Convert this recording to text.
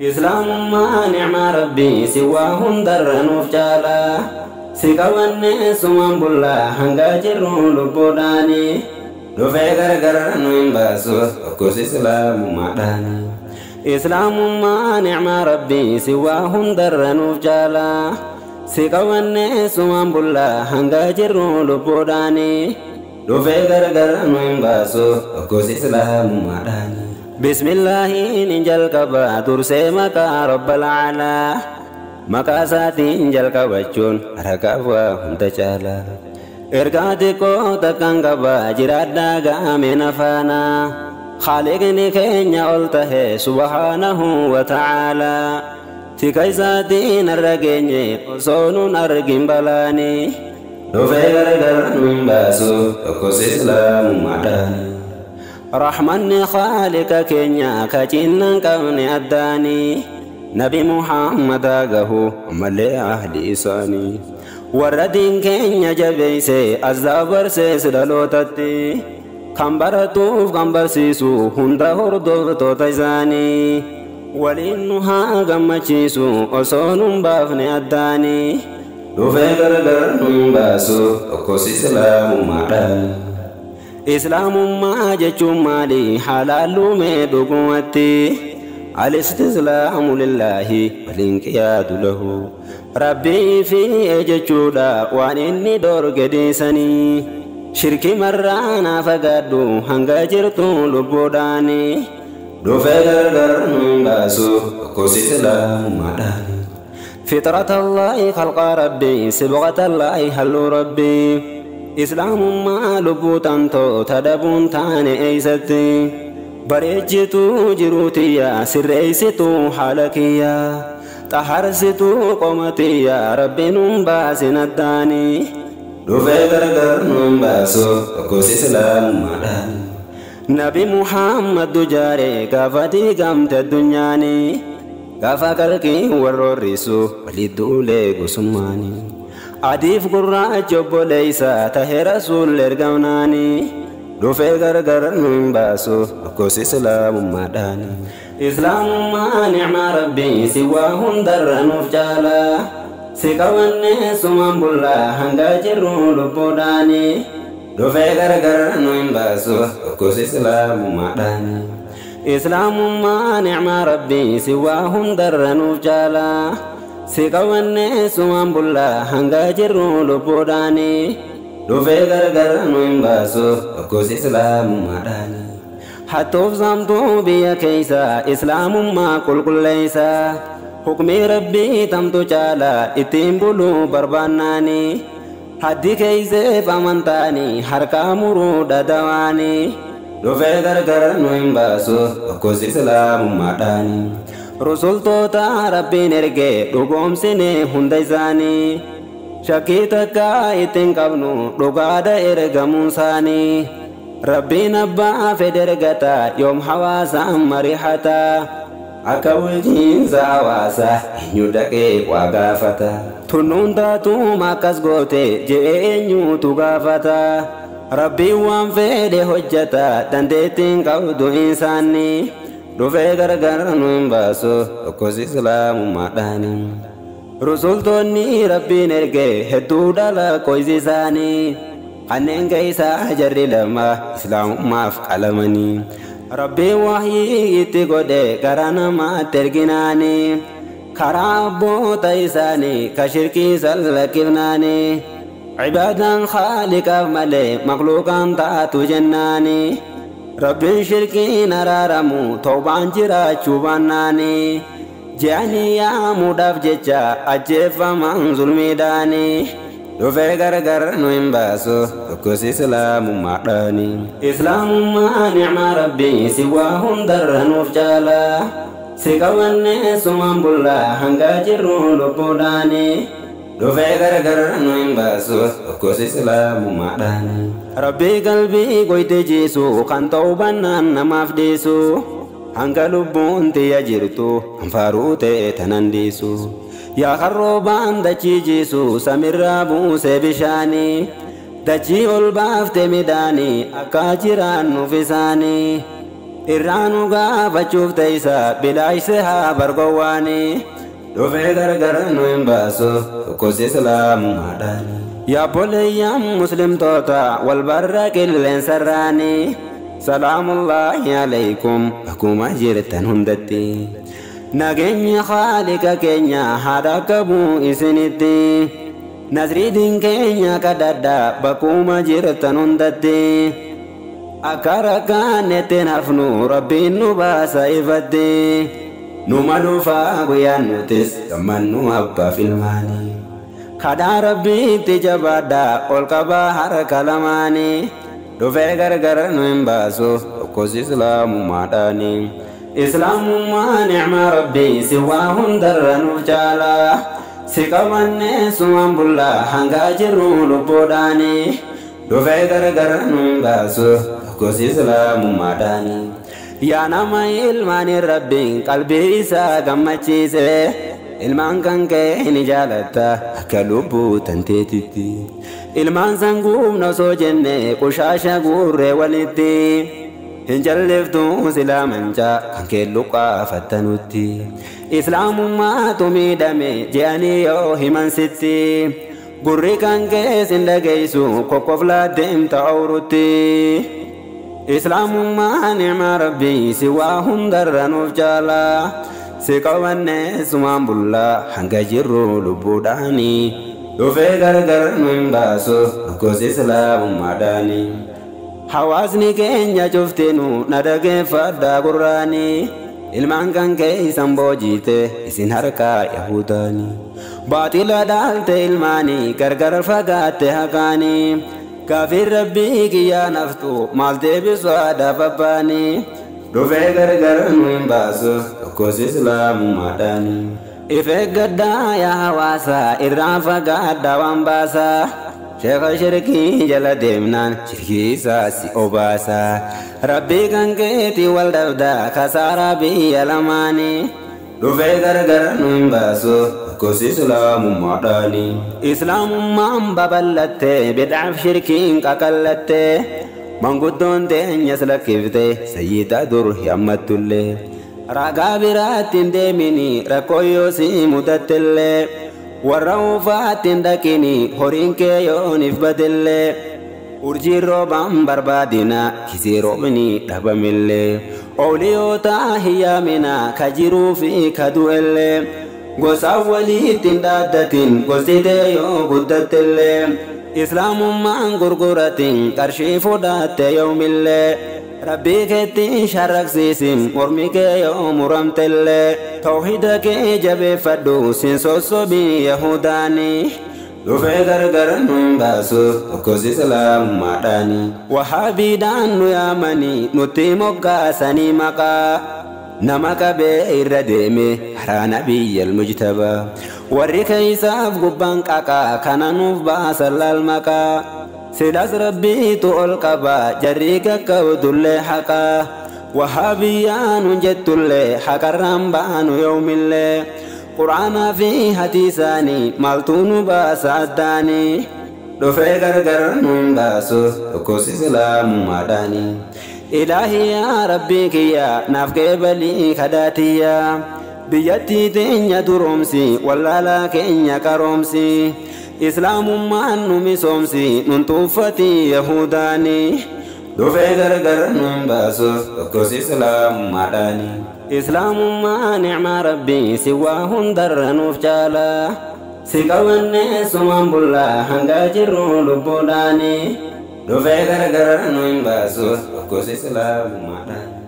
Islaamummaa nicmaa Rabbii si waa hundarra nuuf caalaa. Si qabannee sumaan bullaa hanga jirru lubbuudhaani. Dhufee gargar nu hin baasu tokkos islaamummaadhaani. Islaamummaa nicmaa Rabbii si waa hundarra nuuf caalaa. Si qabannee sumaan bullaa hanga jirru lubbuudhaani. Dhufee gargar nu hin baasu tokkos islaamummaadhaani. Bismillaahiin jalqaba dursee maqaa Rabbal Aalaa. Maqaa isaatiin jalqabachuun harakaaf waa hunda caalaa. Ergaa xiqqoo takkaan qaba jiraadhaa gaameen afaanaa. Khaaliqni keenya ol tahe subhaanahu wa ta'aalaa. Tika isaatiin har'a geenye osoo nun argin balaani. Dhufee gargar nu hin baasu tokkos islaamummaadhaani. Rahmanni khaaliqa keenya ka cinnan qabne addaani. Nabi Muhammad gahu ammallee ahli isaanii. Warra diin keenya jabeeyse azaa barsees dhalootatti. Kan baratuuf kan barsiisu hunda hordoftoota isaanii. Waliin nu haa gammachiisu osoo nun baafne addaani. Dhufee gargar nu hin baasu tokkos islaamummaadhaani. Islaamummaa jechuun maali halaallume dhugumatti? Alistislaamu lillaahi walinqiyaadu lahu. Rabbii fi jechuudha waan inni dorge dhiisanii. Shirki marraa naa fagaadhu hanga jirtu lubbuudhaani. Dhufee gargar nu hin baasu tokkos islaamummaadhaani. Fitrata Allaahi khalqa Rabbii sibqata Allaahi halluu Rabbii. Islaamummaa lubbuu tantoo tadabuun taane eeysatti. Bareechituu jiruutiyya sirreessituu haala kiyya. Xaharsituu qomatiyya Rabbiin nun baasin addaani. Dhufee gargar nu hin baasu tokkos islaamummaadhaani. Nabi Muhammad jaare gaafa diigamte addunyaani. Gaafa qalqiin warroorrisu walitti duulee gosummaani. Adiif gurraachi obboleessa tahe rasuul ergamnaani. Dhufee gargar nu hin baasu tokkos islaamummaadhaani. Islaamummaa nicmaa Rabbii si waa hundarra nuuf caalaa. Si qabannee sumaan bullaa hanga jirru lubbuudhaani. Dhufee gargar nu hin baasu tokkos islaamummaadhaani. Islaamummaa nicmaa Rabbii si waa hundarra nuuf caalaa. Si qabannee sumaan bullaa hanga jirru lubbuudhaani. Dhufee gargar nu hin baasu tokkos islaamummaadhaani. Hattuuf saamtuu biyya keeysa islaamummaa qulqulleeysa. Hukmii Rabbii tamtu caalaa ittiin buluu barbaannaani. Haddi keeyseef amantaani harkaa muruu dhadawaani. Dhufee gargar nu hin baasu tokkos islaamummaadhaani. Rusultoota Rabbiin erge dhugoomsine hunda isaanii. Shakkii takka ittiin qabnu dhugaadha ergamuun isaanii. Rabbiin abbaa fedhe ergata yoom hawaasaan marihata. Akka bulchiinsa hawaasaa eenyu dhaqee waa gaafata. Tunnuun taatuuma akkas goote je'ee eenyutu gaafata. Rabbiin waan fedhe hojjeta dandeettiin qabdu insaanni. Dhufee gargar nu hin baasu tokkos islaamummaadhaani. Rusultoonni Rabbiin erge hedduudha lakkoofsi isaanii. Kanneen keessaa jarri lama islaamummaaf qalamanii. Rabbiin wahyii itti godhe gara namaatti erginaani. Karaa abboota isaanii ka shirkii sallakkifnaani. Cibaadaan khaaliqaaf malee makluuqaan taatu jennaani. Rabbiin shirkiin araaramu toobaan jiraachuu baannaani. Je'anii yaamuudhaaf jecha ajjeefaman zulmiidhaani. Dhufee gargar nu hin baasu tokkos islaamummaadhaani. Islaamummaa nicmaa Rabbii si waa hundarra nuuf caalaa. Si qabannee sumaan bullaa hanga jirru lubbuudhaani. Dhufee gargar nu hin baasu tokkos islaamummaadhaani. Rabbii qalbii goyte jiisu kan ta'uu bannaan namaaf dhiisu. Hanga lubbuun tiyya jirtu hanfaaruu ta'e tanan dhiisu. Yaa karroobaan dachii jiisu samirraa buusee bishaanii. Dachii ol baafte midhaanii akka jiraannuuf isaanii. Irraa nu gaafachuuf teessa bilaayse haa bargowwaani. Dhufee gargar nu hin baasu tokkos islaamummaadhaani. Yaabboleeyyan muslimtoota wal barra qilleensarraani. Salaamullaahi alaykum akkuma jirtan hundatti. Nageenya Khaaliqa keenya haadha qabu isinitti. Nasriitiin keenya kadhadha bakkuma jirtan hundatti. Akka rakkaannetti hafnu Rabbiin nu baasa ifatti. Numa dhufaa guyyaan nutis gammannu abbaaf ilmaanii. Kadhaa Rabbiitti jabaadha ol qabaa harka lamaanii. Dhufee gargar nu hin baasu tokkos islaamummaadhaani. Islaamummaa nicmaa Rabbii si waa hundarra nuuf caala. Si qabannee sumaan bullaa hangaa jirru lubbuudhaani. Dhufee gargar nu hin baasu tokkos islaamummaadhaani. Yaa nama ilmaanii Rabbiin qalbii isaa gammachiise. Ilmaan kan kee ni jaalatta akka lubbuu tanteetitti. Ilmaan san guubna osoo jenne qushaasha guurree walitti. Hin jalliftuu silaa mancaa kan kee luqqaafattanutti. Islaamummaatu miidhame je'anii yoo himan sitti. Gurri kan kees hin dhageessu kokkoflaa deemta awrutti. Islaamummaa nicmaa Rabbii si waa hundarra nuuf caala. Si qabannee sumaan bullaa hanga jirru lubbuudhaani. Dhufee gargar nu hin baasu tokkos islaamummaadhaani. Hawaasni keenya cuftinu na dhageeffadhaa gurraani. Ilmaan kan keessan boojiite isin harkaa Yahudaani. Baaxila dhaalte ilmaanii gargar fagaatte haqaanii. Gaaffiin Rabbii kiyyaa naftu maal deebisu haadhaaf abbaanii. Dhufee gargar nu hin baasu tokkos islaamummaadhaani. If eeggadhaa yaa hawaasa irraa fagaadhaa waan baasaa. Sheekha shirkii jala deemnaan shirkii isaa si obaasa. Rabbii kan keetii wal dhabdaa kasaaraa biyya lamaanii. Dhufee gargar nu hin baasu tokkos islaamummaadhaani. Islaamummaan babal'atte bid'aaf shirkiin qaqallatte. Manguddoon teenyas lakkifte sayyida dur yammattullee. Ragaa biraatti hin deemini rakkoo yoo si mudattellee. Warra uufaatti hin dhaqini horiin kee yooniif badellee. Urjiin roobaan barbaadina kisee roobni dhabamillee. Ooliyoota hiyyaamina ka jiruu fi ka du'ellee. Gosaaf waliitti hin dhaaddatin gosti tee yoo guddattellee. Islaamummaan gurguratin qarshii fudhatte yoomillee. Rabbii keetti sharraqsiisin mormi kee yoo muramtellee. Tawhida kee jabeeffadhu sin sossobii Yahudaani. Dhufee gargar nu hin baasu tokkos islaamummaadhaani. Wahaabiidhaan nu yaamanii nutti moggaasanii maqaa. Nama qabee irra deeme karaa nabiyyal mujtabaa. Warri keeysaaf gubbaan qaqaa kana nuuf baasan laal maqaa. Silas Rabbiitu ol qabaa jarri qaqqabdullee haqaa. Wahaabiyyaan jettullee haqarraan baanu yoomillee. Quraanaa fi hadiisaanii maaltu nu baasa addaanii. Dhufee gargar nu hin baasu tokkos islaamummaadhaani. Ilaahi yaa Rabbii kiyya naaf qeebalii kadhaatiyya. Biyyattii teenya duroomsi wallaalaa keenya qaroomsi. Islaamummaan nu misoomsi nun tuuffati Yahudaani. Dhufee gargar nu hin baasu tokkos islaamummaadhaani. Islaamummaa nicmaa Rabbii si waa hundarra nuuf caala. Si qabannee sumaan bullaa hanga jirru lubbuudhaani. Dhufee gargar nu hin baasu tokkos islaamummaadhaani.